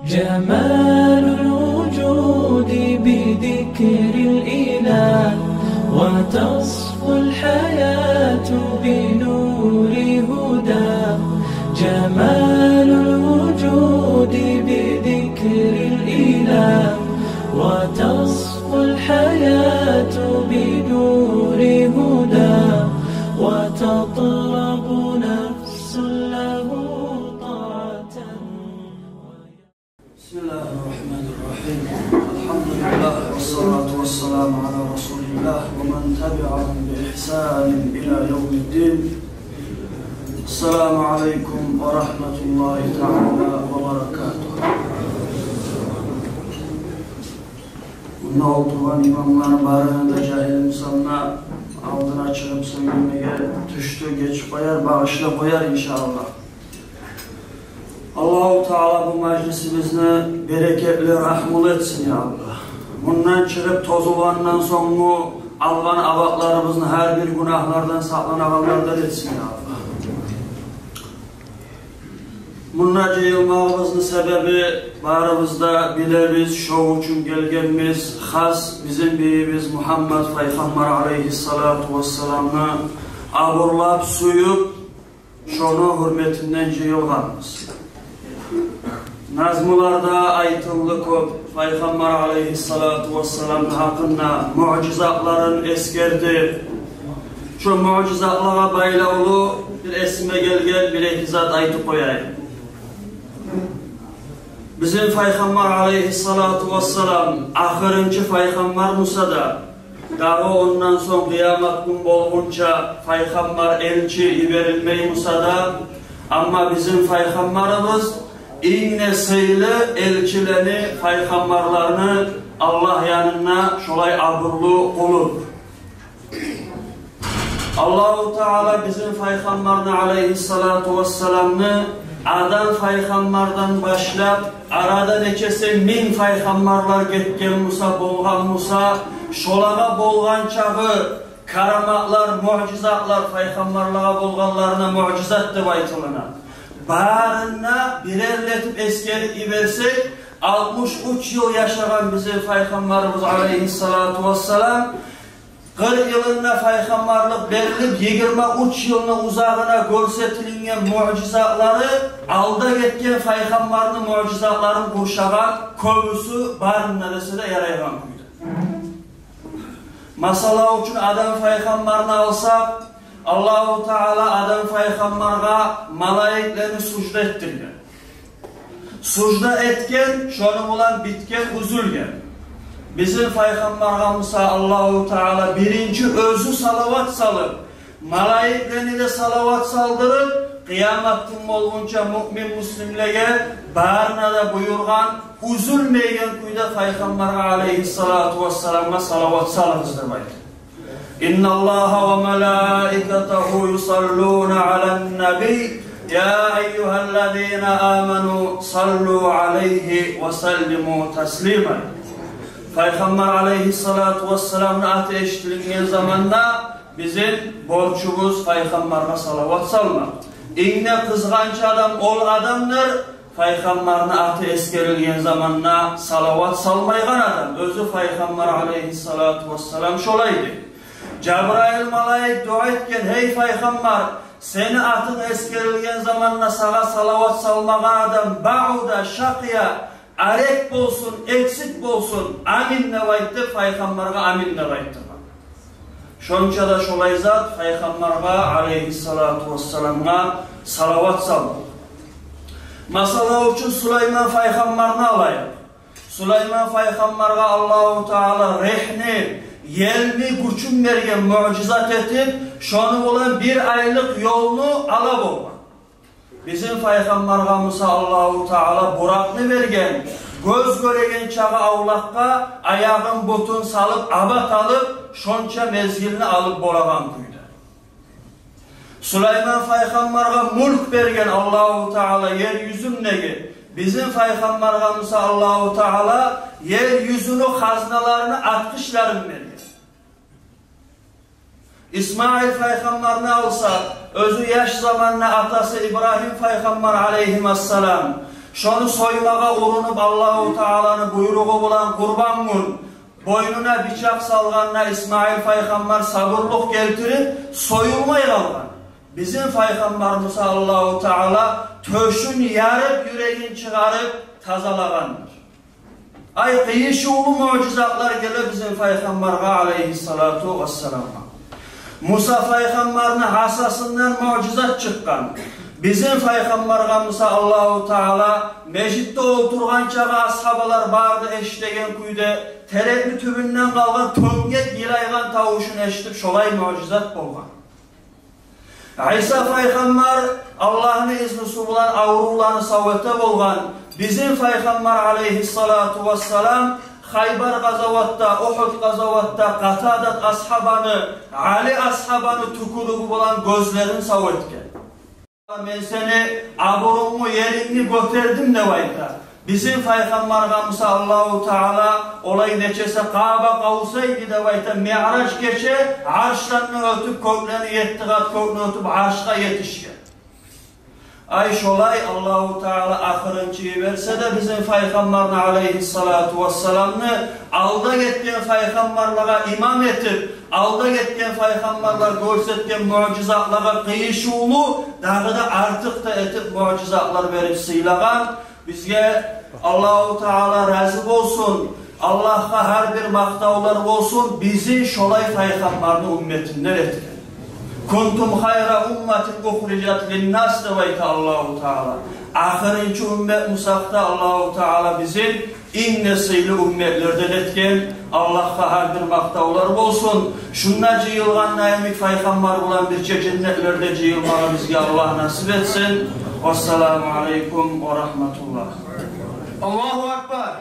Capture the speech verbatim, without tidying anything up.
جمال الوجود بذكر الإله، وتصفو الحياة بنور هداه. جمال الوجود بذكر الإله، وتصفو الحياة بنور هداه، وتطرب نفس له طاعة. بسم الله الرحمن الرحيم. الحمد لله والصلاة والسلام على رسول الله ومن تبعهم بإحسان إلى يوم الدين. السلام عليكم ورحمة الله تعالى وبركاته. Мунда олтургъан имамланы барыны да жагьил бусам да, алдына чыгъып сёйлемеге тюшдю, гечип къояр, багъышлап къояр, иншааллагь. Аллагьу Таала бу мажлисибизни берекетли, рагьмулу этсин, я Аллагь. Мундан чыгъып тозулгъандан сонггъу алгъан абатларыбызны гьар бир гюнагьлардан сакъланагъанлардан этсин, я Аллагь. Мунда жыйылмагъыбызны себеби, барыбыз да билебиз, шо учун гелгенбиз, хас бизин бийибиз Мугьаммад пайхаммар алейгьиссалату вассаламны абурлап, сююп, шону гьюрметинден жыйылгъанбыз. Назмуларда айтылды кёп, пайхаммар алейгьиссалату вассаламны гьакъында муъжизатларын эсгерди. Шо муъжизатлагъа байлавлу бир эсиме гелген бир-эки зат айтып къояйым. Бизин пайхаммар алейгьиссалату вассалам ахырынчы пайхаммар буса да, дагъы ондан сонг къыямат гюн болгъунча пайхаммар, элчи йиберилмей буса да, амма бизин пайхаммарыбыз инг де сыйлы элчилени, пайхаммарланы Аллагь янында шолай абурлу къулу. Аллагьу Таала бизин пайхаммарны алейгьиссалату вассаламны Адам пайхаммардан башлап, арада нечесе минг пайхаммарлар гетген буса, болгъан буса, шолагъа болгъан чакъы караматлар, муъжизатлар, пайхаммарлагъа болгъанларына муъжизат деп айтылына, барын да бирерлетип эсгерип йиберсек, алтмыш уьч йыл яшагъан бизин пайхаммарыбыз алейгьиссалату вассалам, къыркъ йылында пайхаммарлыкъ берилип, йигирма уьч йылны узагъына гёрсетилинген муъжизатлары алда гетген пайхаммарны муъжизатларын къуршагъан, кёбюсю, барын да десе де ярайгъан кюйде. Масала учун, Адам пайхаммарны алсакъ, Аллагьу Таала Адам пайхаммаргъа малайиклени сужда этдирген. Сужда этген, шону булан битген, уьзюлген. Бизин пайхаммаргъа буса Аллагьу Таала биринчи оьзю салават салып, малайиклени де салават салдырып, къыямат гюн болгъунча муъмин-муслимлеге барына да буюргъан, уьзюлмейген кюйде пайхаммаргъа алейгьиссалату вассаламгъа салават салыгъыз деп айтып. إن الله وملائكته يصلون على النبي يا أيها الذين آمنوا صلوا عليه وسلموا تسليما. Пайхаммар алейгьиссалату вассаламны аты эшитилинген заманда бизин борчубуз пайхаммаргъа салават салмакъ. Инг де къызгъанч адам ол адамдыр, пайхаммарны аты эсгерилген заманда салават салмайгъан адам. Оьзю пайхаммар алейгьиссалату вассалам шолай дей. Жабраил малайик дуа этген: «Гьей пайхаммар, сени атынг эсгерилген заманда сагъа салават салмагъан адам баъуда шакъия, арек болсун, эксик болсун, амин деп айт», — деп, пайхаммаргъа амин деп айтдыргъан. Шонча да шолай зат пайхаммаргъа алейгьиссалату вассаламгъа салават салмакъ. Масала учун, Сулайман пайхаммарны алайыкъ. Сулайман пайхаммаргъа Аллагьу Таала регьни, елни гючюн берген, муъжизат этип, шону булан бир айлыкъ ёлну ала болгъан. Бизин пайхаммаргъа буса Аллагьу Таала буракъны берген, гёз гёреген чакъы авлакъгъа аягъын, бутун салып, абат алып, шонча мезгилни алып болагъан кюйде. Сулайман пайхаммаргъа мюлк берген Аллагьу Таала ер юзюндеги, бизин пайхаммаргъа буса Аллагьу Таала ер юзюню хазналарыны, ачгъычларын берген. Исмаил пайхаммарны алса, оьзю яш заманда атасы Ибрагьим пайхаммар алейгьимассалам Шону соймагъа урунуп, Аллагьу Тааланы буйругъу булан Къурбан гюн бойнуна бичакъ салгъанда, Исмаил пайхаммар сабурлукъ гелтирип, союлмай къалгъан. Бизин пайхаммар буса Аллагьу Таала тёшюн ярып, юрегин чыгъарып тазалагъандыр. Ай, къыйышывлу муъжизатлар геле бизин пайхаммаргъа алайгьиссалату вассаламгъа. Муса пайхаммарны гьасасындан муъжизат чыкъгъан. Бизин пайхаммаргъа буса Аллагьу Таала межитде олтургъан чакъы асгьабалар бары да эшитеген кюйде терекни тюбюнден къалгъан тёнгек йылайгъан тавушун эшитип, шолай муъжизат болгъан. Иса пайхаммар Аллагьны изнусу булан аврувланы сав эте болгъан. Бизин пайхаммар алайгьиссалату вассалам Хайбар къазаватда, Угьуд къазаватда Къатадат асгьабаны, Али асгьабаны тюкюрюгю булан гёзлерин сав этген. Мен сени абурунгну, ерингни гётердим деп айта. Бизин пайхаммаргъа буса Аллагьу Таала олай нечесе Къаба Къавсайни деп айта, Миъраж гече аршдан да оьтюп, кёклени, етти къат кёкню оьтюп, аршгъа етишген. Ай, шолай Аллагьу Таала ахырынчы йиберсе де бизин пайхаммарны алайгьиссалату вассаламны, алда гетген пайхаммарлагъа имам этип, алда гетген пайхаммарлар гёрсетген муъжизатлагъа къыйышывлу, дагъы да артыкъ да этип муъжизатлар берип сыйлагъан. Бизге Аллагьу Таала рази болсун. Аллагьгъа гьар бир макътавлар болсун, бизин шолай пайхаммарны умметинден этген. «Кунтум хайра умматин ухрижат линнас» деп айта Аллагьу Таала. Ахырынчы уммет бусакъ да, Аллагьу Таала бизин инг де сыйлы умметлерден этген. Аллагьгъа гьар бир макътавлар болсун. Шунда жыйылгъан йимик пайхаммар булан бирче женнетлерде жыйылмагъа бизге Аллагь насип этсин. Вассаламу алайкум ва рагьматуллагь. Аллагьу акбар.